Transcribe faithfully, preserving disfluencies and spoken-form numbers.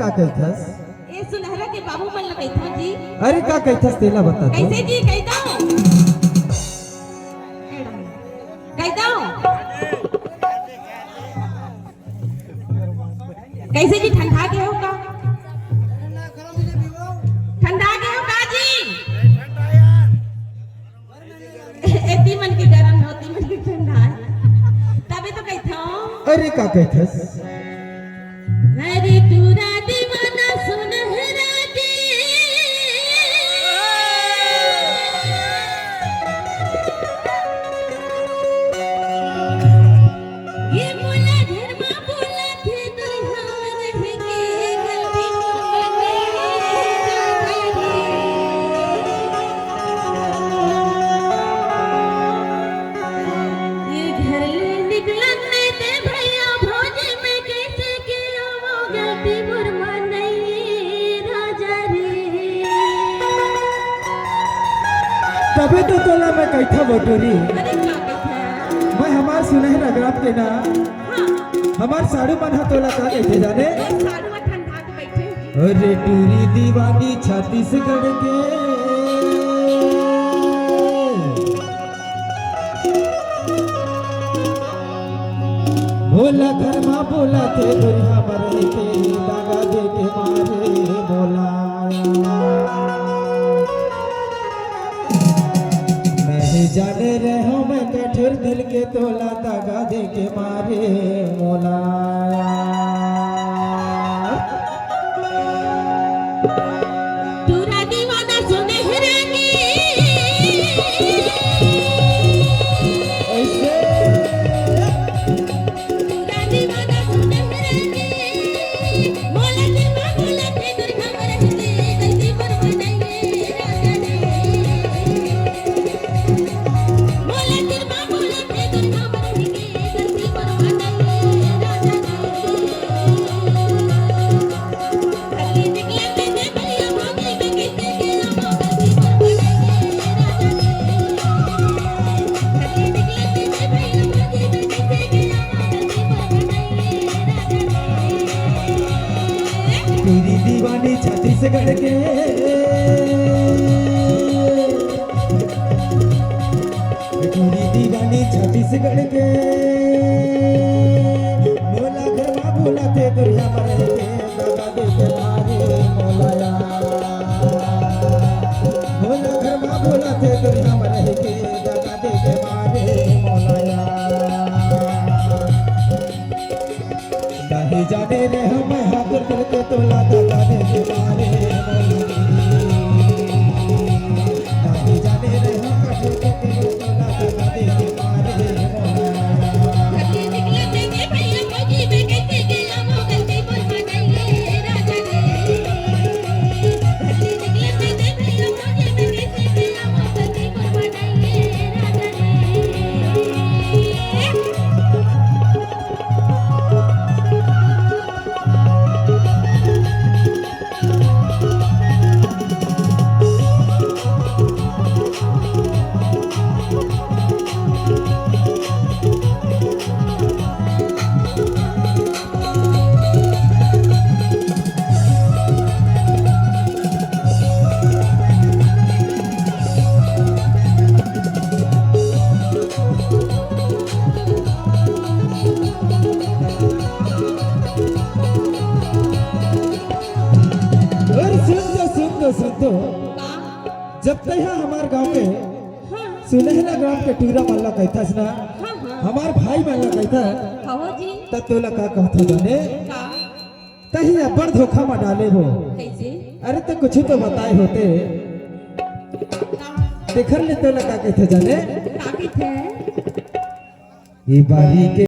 का कहिथस? ए सुनहरा के बाबू मन ल कहिथंव जी। अरे का कहिथस तेला बता तो। कइसे जी कहि दंव? कहि दंव? कइसे जी ठंडा गे हव का? ठंडा गे हव का जी? एती मन के गरम हे, ओती मन के ठंडा हे। तभे तो कहिथंव। अरे का कहिथस? अरे टूरा दीवाना सुनहरा के। ये मोला घर मा बोलाथे, तो हम रह के गलती कर बने राजा रे। ये घर ले निकलन नइ दे भइया, भौजी मैं कइसे के आवंव, गलती मोर मा नइ ए राजा रे। तभे तो तोला मैं कहिथंव बटोरी। अरे का कहिथस? मैं हमार सुनहरा ग्राम के ना, हाँ। हमार साढ़ू मन ह तोला का कहिथे जाने? ए साढ़ू ह ठंडा के बइठे हे। अरे टूरी दीवानी छत्तीसगढ़ के। भोला घर मा बोलाथे, दुरिहा मा रहिके दगा देके मारे मोला। नहीं जाने रहेंव मैं कठोर दिल के, तोला दगा देके मारे मोला। टूरा दीवाना सुनहरा के। ऐसे। टूरा दीवाना सुनहरा के। मोला दिल मा बोलाथे, दुरिहा मा रहिके गलती मोर मा नइ ए राजा रे। मोला दिल मा बोलाथे, दुरिहा मा रहिके गलती मोर मा नइ ए राजा रे। टूरी दीवानी छत्तीसगढ़ के। टूरी दीवानी छत्तीसगढ़ के। मोला घर मा बोलाथे, दुरिहा मा रहिके दगा देके मारे मोला। मोला घर मा बोलाथे, दुरिहा मा रहिके दगा देके मारे मोला। नहीं जाने रहेंव मैं हा तोर दिल के, तोला दगा देके मारे मोला। नहीं जाने रहेंव मैं हा तोर दिल के, तोला दगा देके मारे मोला। अरे सुन तो, सुन तो, सुन तो। का? जब तैं हा हमार गांव के हाँ। सुनहरा ग्राम के टूरा मन ला कहिथस ना, हाँ, हाँ। हमार भाई मन ला कहिथस, हव जी। त तोला का कहथंव जाने? का? तहीं अब्बड़ धोखा म डाले हो। कइसे? अरे त कुछु तो बताए होते। का? तेखर ले तोला का कहिथे जाने? का कहिथे? ये बारी के